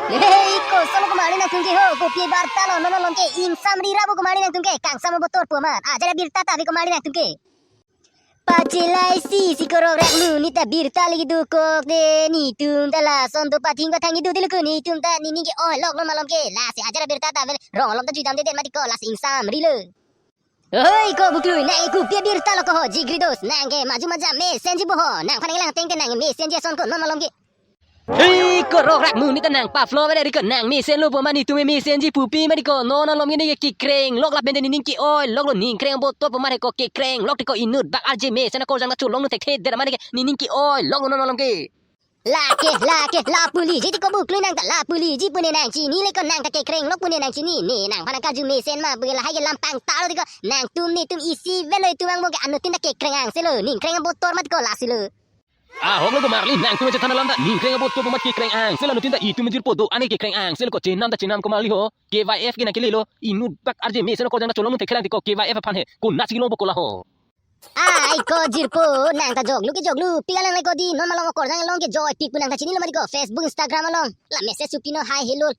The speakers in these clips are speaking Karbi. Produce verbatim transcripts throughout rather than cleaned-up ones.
Hei, kosonlo komarli nangtum ke ho, kopi abirta lo, non malom ke, ingsamri ra bo komarli nangtum ke, kangsam abotor pu amat, ajat abirta ta ave komarli nangtum ke. Pachilai si si korok rak mu, neta birta lagi dokok de, netum ta lason do pathing pathang idu de lo ko, netum ta nening ke-oi lok non malom ke, lasi ajat abirta ta ave, rong alom ta juidamde det mati ko, lasi ingsamri lo. Hei ko Buklui, nang kopi abirta lo ko ho, jigri dos, nang ke maju maja mesenji bo ho, nangphan kelang tengte nang mesenji ason ko non malom ke. Hei, korok rak mu, neta nang pa-flow ave ri ko, nang mesenlo pu amat netum mesenji pupi mati ko, non malom ke ne ke kekreng lok lapen de nening ke-oi lok lo, ning kreng abotor pu amat ko kekreng lok te ko, inut bak arje mesen akorjang ta cholong nu thekthe det amat ke nening ke-oi lok lo non malom ke. Lake, lake, lapu liji ti ko Buklui, nang ta lapu liji pu ne nang chini le ko, nang ta kekreng lok pu ne nang chini, ne nangphan kaju mesen ma pu ke lahai ke lampang ta lo ti ko, nangtum netum isi avelo, itum angbong ke anuttin ta kekreng angse lo, ning kreng abotor mati ko, lasi lo. Ahok lo komarli, nangtum chethan alam ta, ning kreng abotor pu amat kekreng angse lo, anuttin ta itum jirpo do-an ke kekreng angse lo ko, chenam ta chenam komarli ho, K Y F ke nang kelelo, inut bak arje mesen akorjang ta cholong nu thekthe lang ti ko, K Y F aphan he, konatsi kelong bo ko la ho. Ai ko jirpo, nang ta joklo ke joklo, pik alang le ko di, non malom akorjang along ke joipik pu nang ta chinilo mati ko, Facebook, Instagram along la message supi non, hi hello,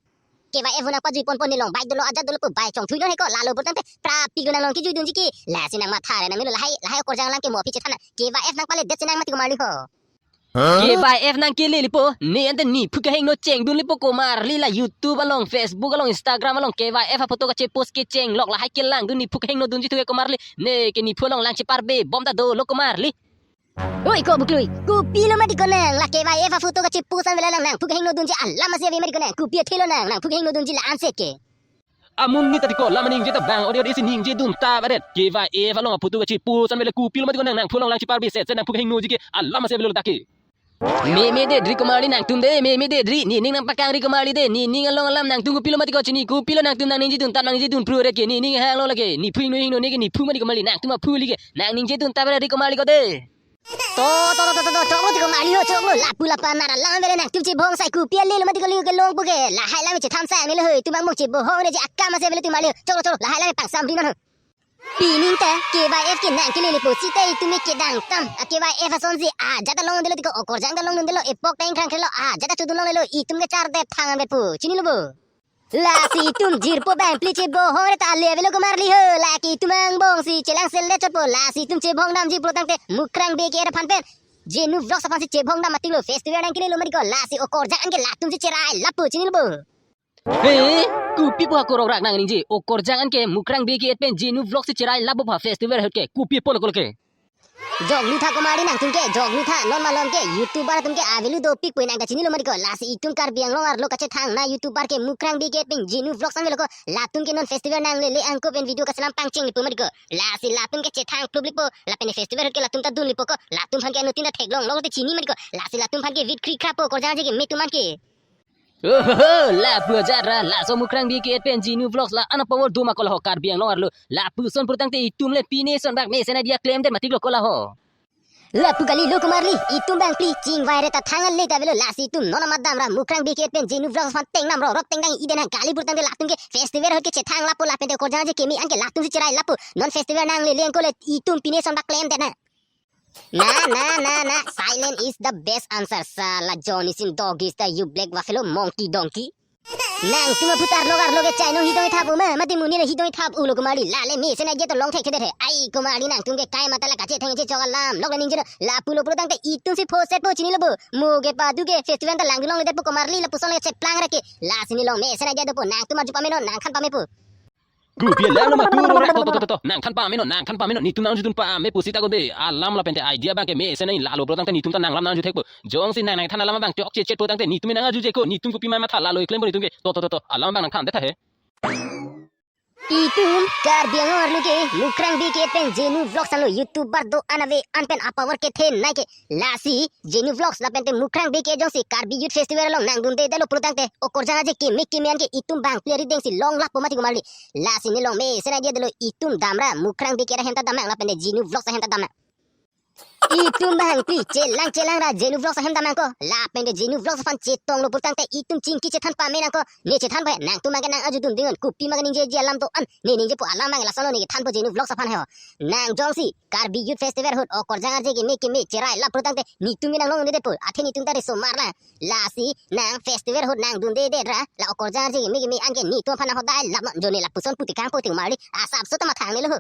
K Y F nang pajui ponpon, ne long bike dolo, ajat dolo pu bike chongthui non he ko, lalo pu tangte prapik lo nang long kejui dunji ke, lasi nang matha re nang milo, lahai lahai akorjang alam ke mo aphi chethan na, K Y F nang pale det si nang mati komarli ho. Huh? K Y F nang kelele po, ne ante nephu kehingno chengdun le po komarli, la YouTube along, Facebook along, Instagram along K Y F aphoto kachepost kecheng lok lahai kelangdun, nephu kehingno dunji thu ke komarli, ne ke nephu along lang cheparbe bom ta dolo komarli. Oi ko Buklui, kopilo mati ko nang, la K Y F aphoto kachepost an ave la nang, nangphu kehingno dunji alam asi ave mati ko nang, kopi athelo nang, nangphu kehingno dunji la anset ke. Amun neta ti ko, la ma ningje ta bang ode ode si ningje dun ta badet. K Y F along aphoto kachepost an ave le kopilo mati ko nang, nangphu along lang cheparbe set se nangphu kehingnoji ke alam asi avelo ta ke. Meme det ri komarli nangtum de, meme det ri, nening nang pakang ri komarli de, nening along alam nangtum kopilo mati ko chini, kopilo nangtum nang ningje dun ta, nang ningje dun pru re ke, nening hang lo lake, nephu hingno hingno ne ke nephu mati komarli, nangtum aphu li ke, nang ningje dun ta badet ri komarli ko de. To, to, to, to, to, choklo ti komarli ho, choklo, lapu lapa nara lang ave le nangtum chebong sai, kopi alelo mati ko, leo kelong pu ke, lahai lang chethan sai ne lo ho, itum angbong chebohong reji akam asi avelo ti komarli ho, choklo, choklo, lahai lang pangsamri non ho. Pining ta K Y F ke nang kelele po sita itum ke kedang tam, a K Y F asonsi ajat ta longdunlo ti ko, okorjang ta longdunlo, epok ta ingkrang krelo, ajat ta chodun longlelo, itum ke chardep thang anvet po, chinilo bo. Lasi itum jirpo bang phli chebohong re ta ale avelo komarli ho, lake itum angbong si chelang sel det chotpo, lasi itum chebong damji pulo tangte Mukrang B K A aphan pen Genu Vlogs aphan si chebong dam mati lo, festival nang kelelo mati ko, lasi okorjang an ke latum si cherai lappo, chinilo bo. He, kopi pu ha korok rak nang ningje, okorjang an ke Mukrang B K A pen Genu Vlogs si cherai lappo ha festival ahut ke, kopi pulo ko ke. Joklo tha komarli nangtum ke, joklo tha, non malom ke YouTuber atum ke avelo dopik pu nang ta chinilo mati ko, lasi itum Karbi Anglong arlo kachethang na YouTuber ke Mukrang B K A pen Genu Vlogs an avelo ko, latum ke non festival nanglele angko pen video kaselam pangcheng lipo mati ko, lasi latum ke chethang plup lipo, lapen festival ahut ke latum ta dun lipo ko, latum aphan ke anuttin ta theklong lo te chini mati ko, lasi latum aphan ke vit kri kra po okorjang aje keme atum an ke. Ohoho, lapu ajat ra, laso Mukrang B K A pen Genu Vlogs la ana power doma ko la ho Karbi Anglong arlo, lapuson pulo tangte itum le pine son bak mesen adia klemdet mati lo ko la ho. Lapu kalilo komarli, itum bang phli chingvai re ta thang ale ta avelo, lasi itum non amat damra Mukrang B K A pen Genu Vlogs aphan tengnam ro rot tengdang iden hang kali pulo tangte latum ke festival ahut ke chethang lappo lapen te okorjang aje keme an ke latum si cherai lappo, non festival nanglele angko le itum pine son bak klemdet na. Na, na, na, na, silent is the best answer. Sala Johnny Sins, doggy style, you black buffalo, monkey donkey. Nangtum aphutar logar loge chai nong hidoi thap uma, mati muni na hidoi thap ulo komarli, lale mesen aje to long thek thedet he. Ai komarli nangtum ke kai mata la kachethang che chok alam lok la ningje no, lapu lo pulo tangte itum si phoset po chinilo bo. Mo ke padu ke festival ta langdun longledet po komarli, lapuson le cheplang re ke. Lasi ne long mesen aje dopo, nangtum arju pame non, nangthan pame po. Kopi alam lo ma tu rong rak, to, to, to, to, to. Nangthan pame non, nangthan pame non, netum nang jutun pame pu sita ko de. Alam lapen te idea bang ke mesen nang lalo pulo tangte netum ta nanglam nang juthek po. Jongsi nang nangthan alam bang chokche chet pulo tangte netum nang arjuje ko, netum kopi ma matha lalo keklem po netum ke. To, to, to, to. Alam bang nangthan det tha he. Itum Karbi Anglong arlo ke Mukrang B K A pen Genu Vlogs anlo YouTuber do-an ave an pen apower kethenei ke. Lasi Genu Vlogs lapen te Mukrang B K A jongsi Karbi Youth Festival along nangdundedetlo pulo tangte okorjang aje keme keme an ke itum bang phli arideng si long lappo mati komarli. Lasi ne long mesen aje detlo, itum damra Mukrang B K A ahem ta damnang lapen te Genu Vlogs ahem ta damnang. Itum bang pli chelang chelang ra Genu Vlogs ahem dam nangkok. Lapen ke Genu Vlogs aphan chetonglo pulotangte itum chingki chethan pame nangkok. Ne chethan bai nangtum abangke nang ajudun dingon. Kopi ma kaningjeji alam do-an. Ne ningjepo alam abang lasonlo, ne kethanpo Genu Vlogs aphan he ho. Nang jongsi Karbi Youth Festival ahut okorjang arje keme keme cherai lap pulotangte netum ke nang longdundepo. Athe netum ta riso mar lang. Lasi nang festival ahut nang dundedet ra la okorjang arje keme keme anke netum aphan nang hodai lap non, jone lapuson pu tekang pu te marli asapso ta mathangnelo ho.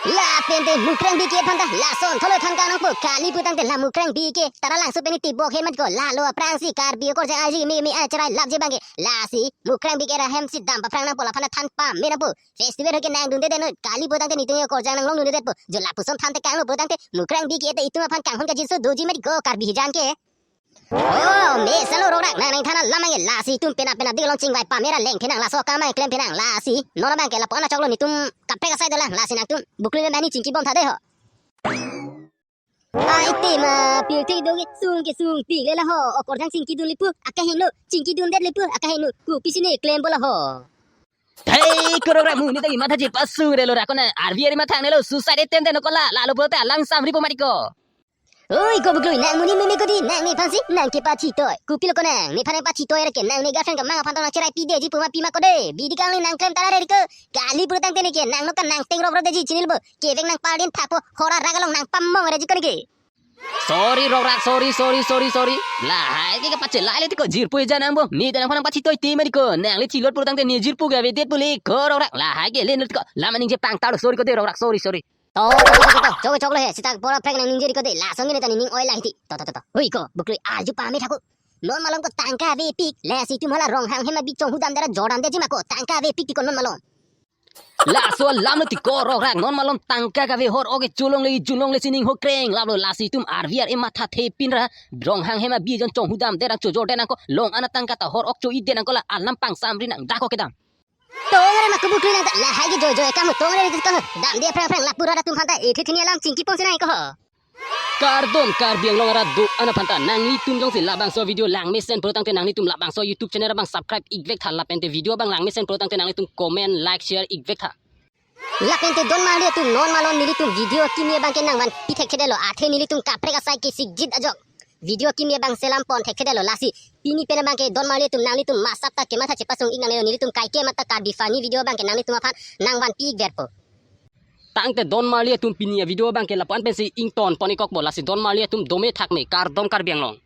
Lapen te Mukreng B K aphan ta lason tholo than kang nangpo, kali pulotangte la Mukreng B K Taralangso pen tibok he mat ko, lalo aphrangsi Karbi okorjang arje keme keme acherai lapji abangke. Lasi Mukreng B K ra hemsi dam paphrang nangpo, laphan than pame nangpo. Festival ahut ke nang dundedet noi, kali pulotangte netum okorjang nang longdundedetpo. Jo lapuson than tekanglo pulotangte Mukreng B K ta itum aphan kanghon kangjinso doji mat ko Karbi hijan ke. Oh, me salo rokrak, nang nangthan alam abangke lasi itum pena pena dik along chingvai pame ra lengphe nang, laso akam abang klemphe nang. Lasi non abangke lapu-an achoklo, netum kaprek asai dolang. Lasi nangtum Buklu le mani chingki bom tha dei ho. Ai te ma pirthe do ke sung ke sung pik le la ho. Okorjang chingkidunle pu akaheno, chingkidundetle pu akaheno, kopisi ne klempo la ho. Thei ko rokrak, mo ne ta matha chepasung relo ra ko nang, arvi ari mathangnelo, suicide attempt de no ko la, lalo pulote alang samripo mat ko. Oi ko Buklu, nang mo ne meme ko dei, nang nephansi nang kepachitoi. Kopilo ko nang, nephan nangpachitoi ra ke nang ne girlfriend kemang aphan ta nang cherai pideji pu ma pima ko dei. Bidi kangli nang klem tara re ko. Kali pulotangte ne ke nang nokta nang teng rok rok deji chinilo bo. Kevek nang pardin thakpo, hor arak along nang pamong reji ko ne ke. Sorry rokrak, sorry, sorry, sorry, sorry. Lahai ke kepachelai le tiko jirpo eja nang bo. Ne ta nangphan nangpachitoi te mat ko. Nangli chilot pulotangte ne jirpo ke avedetpo le ko rokrak. Lahai ke le tiko. Lam aningje pangtalo, sorry ko dei rokrak, sorry, sorry. To, to, to, to, to, chok, choklo he, sita pora phrek nang ningje ri ko dei, lason ke ne ta nening oi lang hiti. To, to, to, to. Hui ko, Buklu, arju pame tha ko. Non malom ko tangka avepik, lasi itum hala Ronghang hem abi chonghu damdet ra jordamdeji ma ko, tangka avepik tiko non malom. Laso alam lo tiko rokrak, non malom tangka kave, hor ok ke cholongle, junlongle si ning hokreng, lalo lasi itum arvi ari mathathepin ra, Ronghang hem abi jon chonghu damdet ra chojordet nangkok, long-an atangka ta hor ok cho-idet nangkok, la alam pangsamri nang dak ko kedam. Tong re ma ko Buklu, nang ta lahai ke joijoi akam tong re ko ho. Damde aphrang aphrang lapu rat atum aphan ta ethe thini alam chingki ponsi nang ko ho. Kardom Karbi Anglong arat do-an aphan ta, nanglitum jongsi labangso video langmesen pulotangte nanglitum labangso YouTube channel abang subscribe ikvek tha, lapen te video abang langmesen pulotangte nanglitum comment, like, share ikvek tha. Lapen te don marli atum, non malom nelitum video kimi abangke nangvanpi thekthedetlo, athe nelitum kaprek asai kesikjit ajok video kimi abang selam pon thekthedetlo, lasi pini pen abangke don marli atum nanglitum masap ta kematha chepasung ik nangnelo, nelitum kaike mata Karbi funny video abangke nanglitum aphan nangvanpi ikverpo. Tangte don marli atum pini avideo abangke lapu-an pensi ington pon ikkokpo, lasi don marli atum dome thakme, kardom Karbi Anglong.